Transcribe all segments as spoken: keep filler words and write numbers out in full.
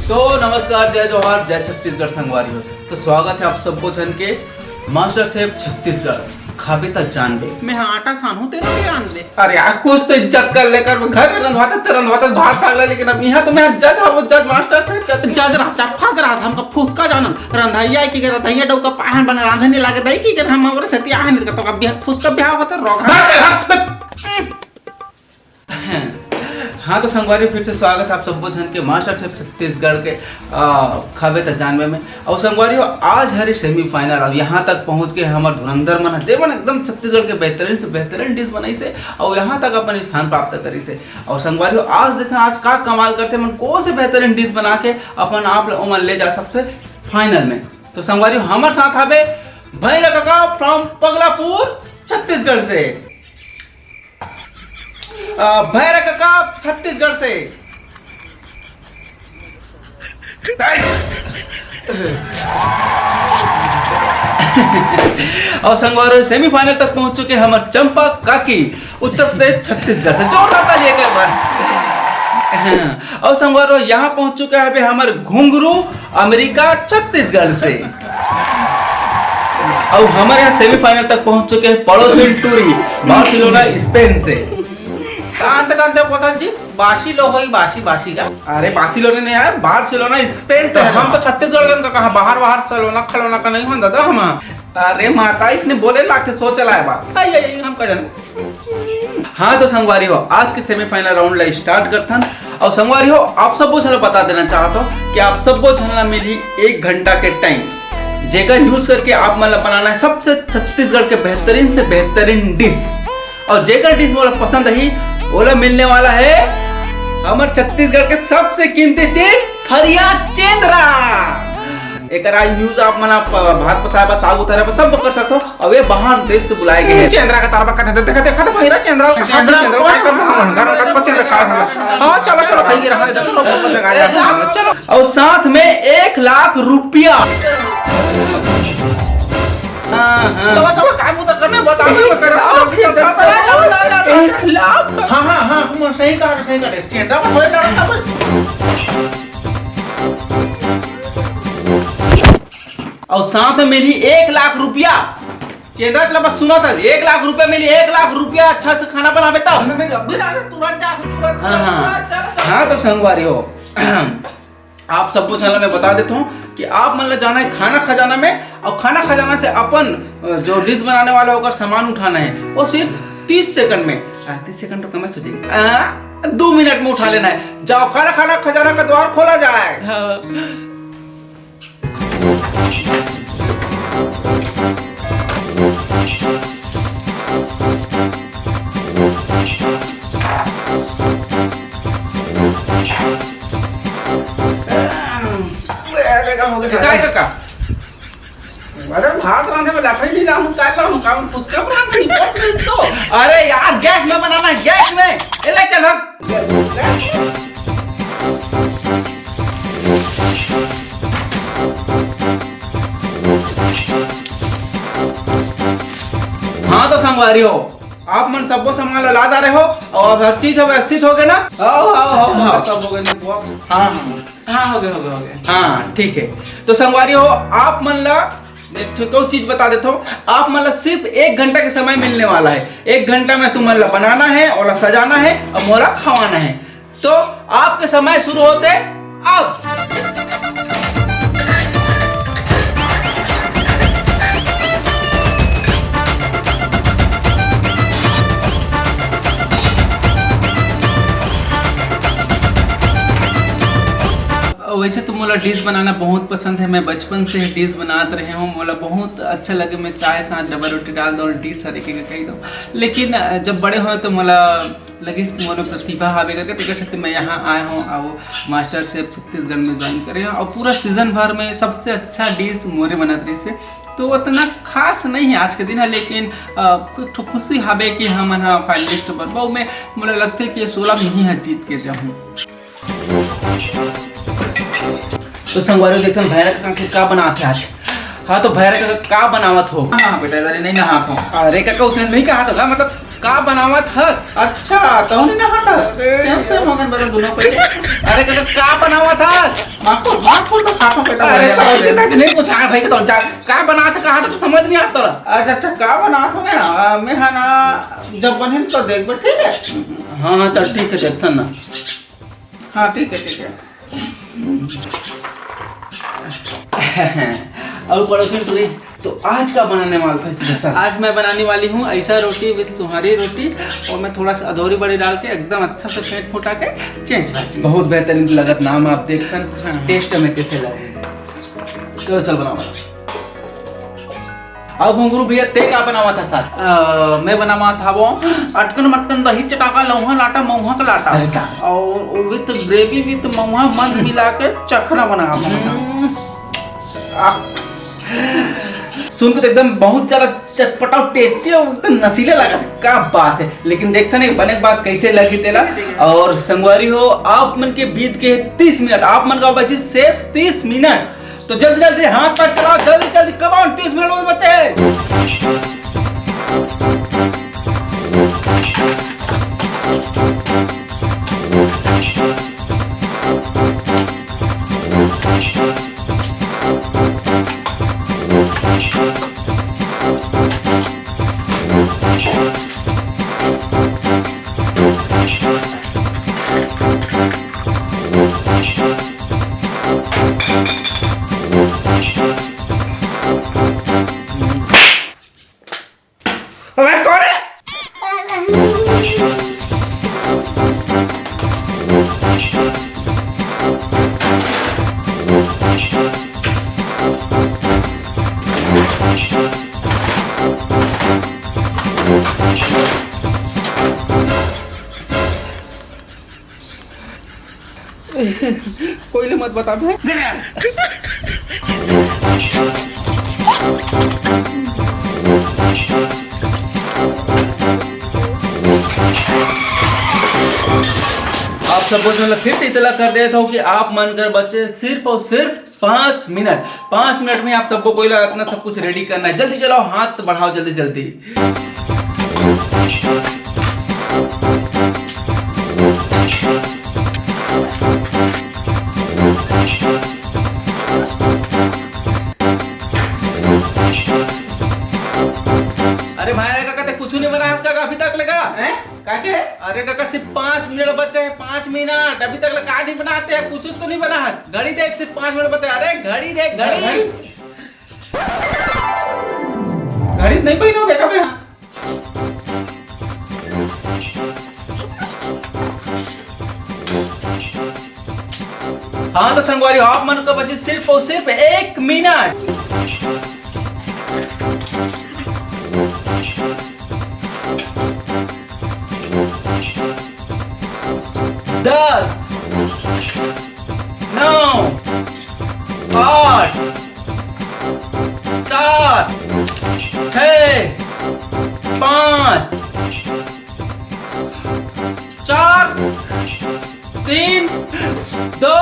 तो नमस्कार, जय जोहार, जय छत्तीसगढ़ संगवारी हो। तो स्वागत है आप सबो झन के मास्टर शेफ छत्तीसगढ़। खाबे त जानबे। मैं हा आटा सानहूं, तेरा के आन दे। अरे यार, कुछ तो इज्जत कर लेकर घर में रंधवाता ते रंधवाता भात साग ला, लेकिन अब यहाँ तो मैं जज हूँ, जज मास्टर शेफ। जज रहा, चप्पा रहा, हमका फुसका जानन। रंधैया के रंधैया डौका पाहन बना, रांधे नहीं लागे दई की, हम ओकरे सेती आहे नहीं, तो अब बिहार फुसका बिहार होता रोग। हाँ, तो संगवारी, फिर से स्वागत है आप सबो झन के मास्टर शेफ छत्तीसगढ़ के, आ, खाबे त जानबे में। और संगवारी हो, आज हरे सेमीफाइनल, अब यहाँ तक पहुँच के हमर धुरंधर मन ह, जेमन एकदम छत्तीसगढ़ के बेहतरीन से बेहतरीन डिश बनाइसे, और यहाँ तक अपन स्थान प्राप्त करिसे। और संगवारी हो, आज देखन आज का कमाल करथे मन, कौन से बेहतरीन डिश बना के अपन आप ल ओमन ले जा सकथे फाइनल में। तो संगवारी हो, हमर साथ हवे भैरा कका from पगलापुर छत्तीसगढ़ से। अ, भैरा कका छत्तीसगढ़ से। और संगवारी, सेमीफाइनल तक पहुंच चुके हमर चंपा काकी, उत्तर प्रदेश छत्तीसगढ़ से। जोरदार ताली एक बार। और संगवारी, यहाँ पहुंच चुका है अभी हमर घुंघरू अमेरिका छत्तीसगढ़ से। और हमारे यहाँ सेमीफाइनल तक पहुंच चुके हैं पड़ोसी टूरी बार्सिलोना स्पेन से। कांत कांत बोतल जी, बासी लो होई, बासी, बासी का। अरे बार्सिलोना नहीं यार, बार्सिलोना स्पेन से तो है हम ना। तो छत्तीसगढ़ का कहा, बाहर बाहर सलोना खलोना का नहीं होता था हम। अरे माता, इसने बोले लाग के सोच लाए बात। आई आई हम का जाने। हाँ तो संगवारी हो, आज के सेमीफाइनल राउंड ला स्टार्ट करथन। और संगवारी हो, आप सबो झन ला बता देना चाहत हो कि आप सबो झन ला मिली एक घंटा के टाइम, जेकर यूज करके आप मन ला बनाना है सबसे छत्तीसगढ़ के बेहतरीन से बेहतरीन डिश। और जेकर डिश मोला पसंद ही, ओला मिलने वाला है हमर छत्तीसगढ़ के सबसे कीमती चीज, फरिया चेंद्रा। एकर आज यूज आप मन आप भात पसाए बर, साग उतारे बर, सब कर सकथो। अब ये बाहर देश से बुलाए गए हैं। चेंद्रा का तारबा कथे, देखा, देखा तो भैरा चेंद्रा, चेंद्रा, चेंद्रा, चेंद्रा, चेंद्रा, चेंद्रा खा। हाँ, चलो, चलो, भाई, रहा दे, चलो, चलो। और साथ में एक लाख रुपया। हाँ, हाँ। चलो, चलो, काम उधर करने, बता दो, बता दो। एक लाख? हाँ, हाँ, हाँ, हम सही कहा, सही कहा। चेंद्रा में थोड़े लड़ा था कुछ। और साथ में मिली एक लाख रुपया। चेंद्रा, चला बस सुना था, एक लाख रुपया मिली, एक लाख रुपया अच्छा से खाना बनावे तब। मैं, मैं अभी राजा तुरंत जा, तुरंत, हाँ, हाँ। तुरंत जा, तुरंत। हाँ, तो संगवारी हो, आप सबको चैनल में बता देता हूँ कि आप मन ला जाना है खाना खजाना में, और खाना खजाना से अपन, अ, जो डिश बनाने वाला होगा सामान उठाना है, वो सिर्फ तीस सेकंड में, आ, तीस सेकंड तो कम है, सोचिए, आ, दो मिनट में उठा लेना है। जाओ, खाना खाना खजाना का द्वार खोला जाए। हाँ। काय काका? अरे भात रांधे में लकड़ी नहीं लाऊं, काय लाऊं? काम फुसका पर रांधे नहीं, बहुत नहीं तो। अरे यार, गैस में बनाना है, गैस में। ए, ले चल, भाग। हाँ तो संगवारी हो, आप मन सब्बो सामान ला ला डारे हो और अब हर चीज व्यवस्थित हो गए ना? आओ, आओ, आओ, आओ। सब हो गए, हाँ, हाँ, हाँ, हो गए, हो गए, हो गए। हाँ, ठीक है। तो संगवारी हो, आप मन ला एक ठो और चीज बता देता हूँ, आप मन ला सिर्फ एक घंटा के समय मिलने वाला है। एक घंटा में तुमन ला बनाना है, ओला सजाना है और मोला खवाना है। तो आपके समय शुरू होते अब। वैसे तो मोला डिश बनाना बहुत पसंद है, मैं बचपन से ही डिश बनात रहे हूँ। मोला बहुत अच्छा लगे, मैं चाय साथ डबल रोटी डाल दो, डिश हर एक एक कही दो। लेकिन जब बड़े हो तो मोला लगिस कि मोर में प्रतिभा हावे करके, तेकर सेती मैं यहाँ आए हूँ और मास्टर शेफ छत्तीसगढ़ में ज्वाइन करे हूँ और पूरा सीजन भर में सबसे अच्छा डिश मोरे बनत रहिस हे। तो उतना खास नहीं है आज के दिन है, लेकिन, अ, कुछ खुशी हावे कि हमन ह फाइनलिस्ट बनबो में। मोला लगथे कि ये सोलह में ही ह जीत के जाहूँ। तो संगवारी देखथन भैरा काका के का बनात हे आज। हाँ, तो भैरा काका का बनावत हो? हाँ, हाँ, बेटा, इधर ही नहीं नहात हो। अरे काका, उसने नहीं कहा तो, मतलब, का बनावत हस? अच्छा, तहूं नहात हस? अरे सेम सेम हो गन बरा दोनों पे। अरे कका, का बनावत हस? माखुर, माखुर तो खाथों बेटा, अरे बढ़िया तो लगथे। ऐसे नहीं पूछा भाई, तो जा, का बनात कहा तो समझ नहीं आता। अच्छा अच्छा, का बनात हो ना? आ, मैं हा ना, जब बनही तो देखबे, ठीक है? हाँ हाँ, चल ठीक है, देखथन ना। हाँ ठीक है, ठीक है। और पड़ोसी टूरी, तो आज का बनाने वाला था special? आज मैं बनाने वाली हूँ ऐसा रोटी विद सुहारी रोटी, और मैं थोड़ा सा अधौरी बड़ी डाल के एकदम अच्छा से फेंट फुटा के चेंज भाजी। बहुत बेहतरीन लगत नाम आप देखथन, हाँ। Taste में कैसे लगे? चलो चल बना बना। अब घुंगरू भैया, ते का बनावा था साथ? अ, मैं बनावा था वो अटकन मटकन दही चटाका लौहा लाटा मौहा का लाटा। अरे का? और with gravy with मौहा मंद मिला के चखना बनावा था। हम्म। आह। सुन के तो एकदम बहुत ज्यादा चटपटा और tasty और एकदम नशीला लगा था। क्या बात है। लेकिन देखते नहीं बने के बाद कैसे लगी तेला। ठीक है। और संगवारी हो, आप मन के बीत के तीस मिनट, आप मन का बची शेष तीस मिनट। तो जल्दी जल्दी हाथ पर चलाओ, जल्दी जल्दी, come on, तीस मिनट में बचे हैं। अबे कौन है? कोई ले मत बता बे। आप सब बोझ मतलब फिर से इतला कर देता हूँ कि आप मन कर बचे सिर्फ और सिर्फ पाँच मिनट। पाँच मिनट में आप सबको कोई इतना सब कुछ ready करना है। जल्दी चलाओ, हाथ बढ़ाओ जल्दी जल्दी। अरे भाई, अरे काका, ते कुछ नहीं बना आज का अभी तक लगा? हैं? काके? अरे काका, सिर्फ पाँच मिनट बचे हैं, पाँच मिनट। अभी तक लगा का नहीं बनाते हैं, कुछ तो नहीं बना है। घड़ी देख, सिर्फ पाँच मिनट बचे। अरे घड़ी देख, घड़ी। घड़ी? घड़ी नहीं पहनो बेटा मैं। हाँ तो संगवारी, आप मन का बचे सिर्फ और सिर्फ एक मिनट। दस, नौ, आठ, सात, छः, पाँच, चार, तीन, दो।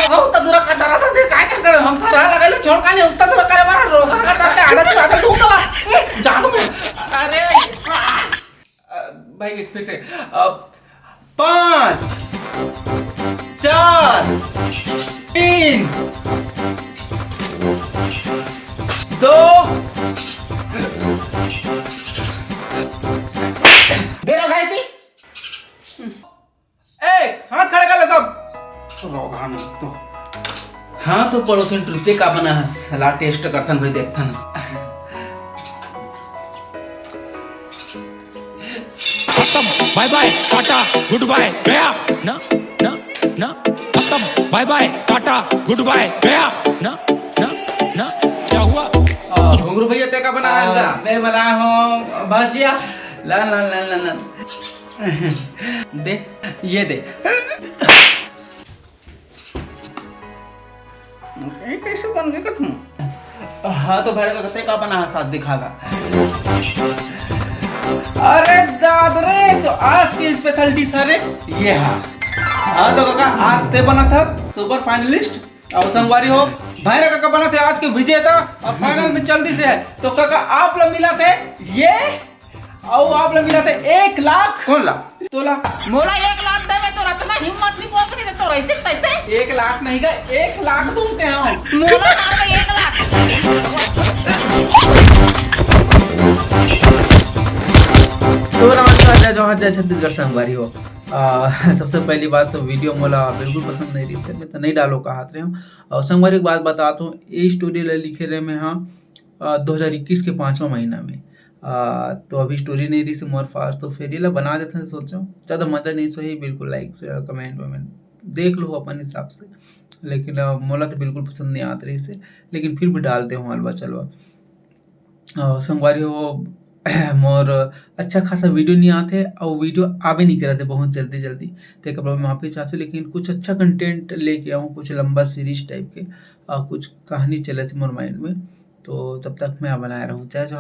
उतना दूर कर रहा था, काय कर रहे हो? हम था रहा लगा ले, छोड़ का नहीं, उतना दूर करे मारा, रोगा का डर के आदत, आदत धूत ला। जा तुम। अरे। अ, भाई, फिर से। अ, पाँच, चार, तीन, दो। दे रहा भाई ती। एक, हाथ खड़े कर लो सब। रोगा नहीं तो। हाँ तो पड़ोसी टूरी, ते का बना है, सला taste करथन भाई, देखथन। खत्म, bye bye, Tata, good bye, गया। ना, ना, ना, खत्म, bye bye, Tata, good bye, गया। ना, ना, ना, क्या हुआ? आ, घुंगरू भैया, ते का बना है आ, इसका? मैं बना हूँ भजिया। ला, ला, ला, ला, ला। दे, ये दे। ये कैसे बन गए तुम? हाँ तो भैरव का ते का बना है, साथ दिखागा। अरे दाद रे, तो आज की special dish है रे, ये हा। हाँ तो काका, आज ते बना था super finalist। और संगवारी हो, भाई रे काका, बनत हे आज के विजेता अउ फाइनल में चल दिस हे। तो काका, आप ला मिलत हे ये, अउ आप ला मिलत हे एक लाख। कौन ला? तोला। मोला एक लाख देवे, तोर अतना हिम्मत नहीं पोकनी दे, तोर ऐसे तैसे। एक लाख नहीं गए, एक लाख दूंगा हम। मोला हार गए एक लाख। तो नमस्कार, जय जोहार, जय छत्तीसगढ़ संगवारी हो। आ, सबसे पहली बात तो वीडियो मोला बिल्कुल पसंद नहीं रहिस हे, मैं तो नहीं डालो कहत रहे हूँ। अउ संगवारी, एक बात बतात हूँ, ये स्टोरी ला लिखे रहे मैं, हाँ, अ, दो हज़ार इक्कीस के पाँचवा महीना में। अ, तो अभी स्टोरी नहीं रहिस हे मोर पास, तो फिर ये ला बना देथन सोचेंव। ज़्यादा मजा नहीं सोही, बिल्कुल लाइक से, कमेंट वमेंट देख लो अपन हिसाब से। लेकिन, अ, मोला तो बिल्कुल पसंद नहीं आत रहिस हे, लेकिन फिर भी डाल देहूँ हलवा चलवा। अ, संगवारी हो, मोर अच्छा खासा वीडियो नहीं आत हे, अउ वीडियो आबे नहीं करत हे बहुत जल्दी जल्दी, तेकर बर मैं माफी चाहत हूँ, लेकिन कुछ अच्छा कंटेंट लेके आऊँ, कुछ लंबा सीरीज टाइप के, अ, कुछ कहानी चलत हे मोर माइंड में, तो तब तक मैं बनाए रहूँ। जय जोहार।